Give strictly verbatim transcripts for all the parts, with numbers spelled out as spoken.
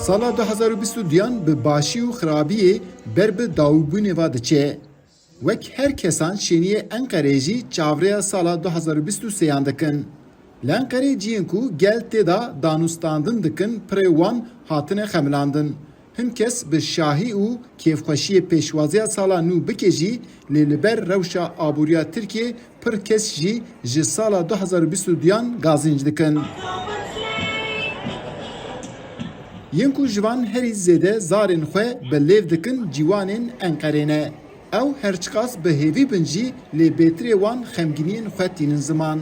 Sala du hezar û bîst û duyan bi başî û xirabiyê ber bi dawîbûnê ve diçe. Wek her kesan şêniyê Enqerê jî çavrêya sala du hezar û bîst û sêyan dikin. Li Enqerê ciyên ku gel tê de danûstandin dikin, pirê wan hatine xemilandin. Hin kes bi şahî û kêfxweşiyê pêşwaziya sala nû bike jî, lê li ber rewşa aboriya Tirkiyê pir kes jî ji sala du hezar û bîst û duyan gazînc dikin. Yên ku ji van herî zêde zarên xwe bi lêv dikin ciwanên Enqerê ne. Ew her çiqas bi hêvî bin jî lê bêtirê wan xemgîniyên xwe tînin ziman.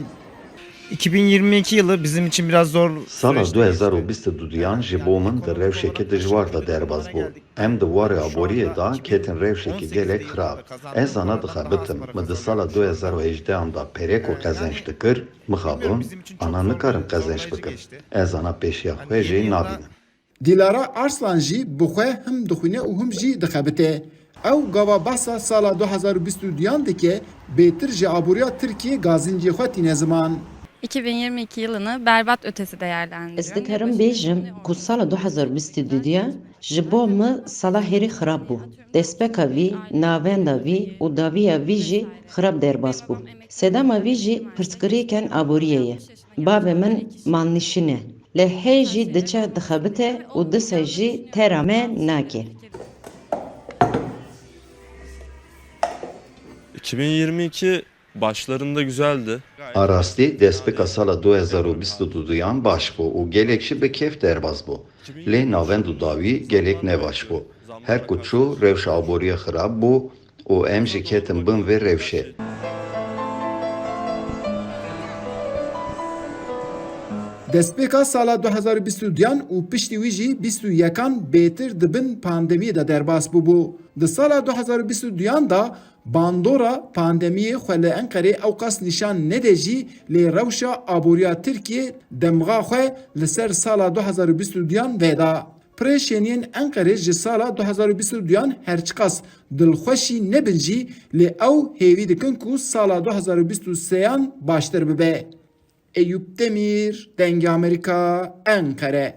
iki bin yirmi iki yılı bizim için biraz zor Sala süreçti. du hezar û bîst û duyan ji bo min di rewşeke dijwar de derbas bû. Em di warê aboriyê de ketin rewşeke gelek xirab. Ez ana dixebitim. Min di sala du hezar û hejdehan de perê ku qezenc dikir, mixabin, ana nikarim qezenc bikim. Ez ana pêşiya xwe jê nabînim. Dilara Arslan jî bi xwe him dixwîne û him jî dixebite. Ew gava behsa sala du hezar û bîst û duyan dike, bêtir ji aboriya Tirkiyê gazîncê xwe tîne ziman. iki bin yirmi iki yılını berbat ötesi değerlendiriyorum. Ez dikarim bêjim ku sala du hezar bîst û duyan ji bo min sala herî xirab bû. Destpêka vî, navenda vî û dawiya vî jî xirab derbas bû. Sedema vî jî pirsgirêkên aboriyê ye. Bavê min malnişîn e. Lê hê jî diçe dixebite û disa jî tera me nake. iki bin yirmi iki başlarında güzeldi. A rastî, destpêka sala du hezar û bîst û duyan baş bû û gelek jî bi kêf derbas bû. Lê navend û dawî gelek nebaş bû. Her ku çû, rewşa aboriya xirab bû û em jî ketin bin vê rewşê. Destpêka sala du hezar û bîst û duyan û piştî wî jî bîst û yekan bêtir di bin pandemiyê de derbas bûbû. Di sala du hezar û bîst û duyan de bandora pandemiyê xwe li Enqerê ewqas nîşan nede jî, lê rewşa aboriya Tirkiyê demxa xwe li ser sala du hezar û bîst û duyan veda. Pirê şêniyên Enqerê ji sala du hezar û bîst û duyan her çiqas dilxweşî nebin jî, lê ew hêvî dikin ku sala du hezar û bîst û sêyan baştir bibe. Eyûp Demîr, Dengê Amerîka, Enqere.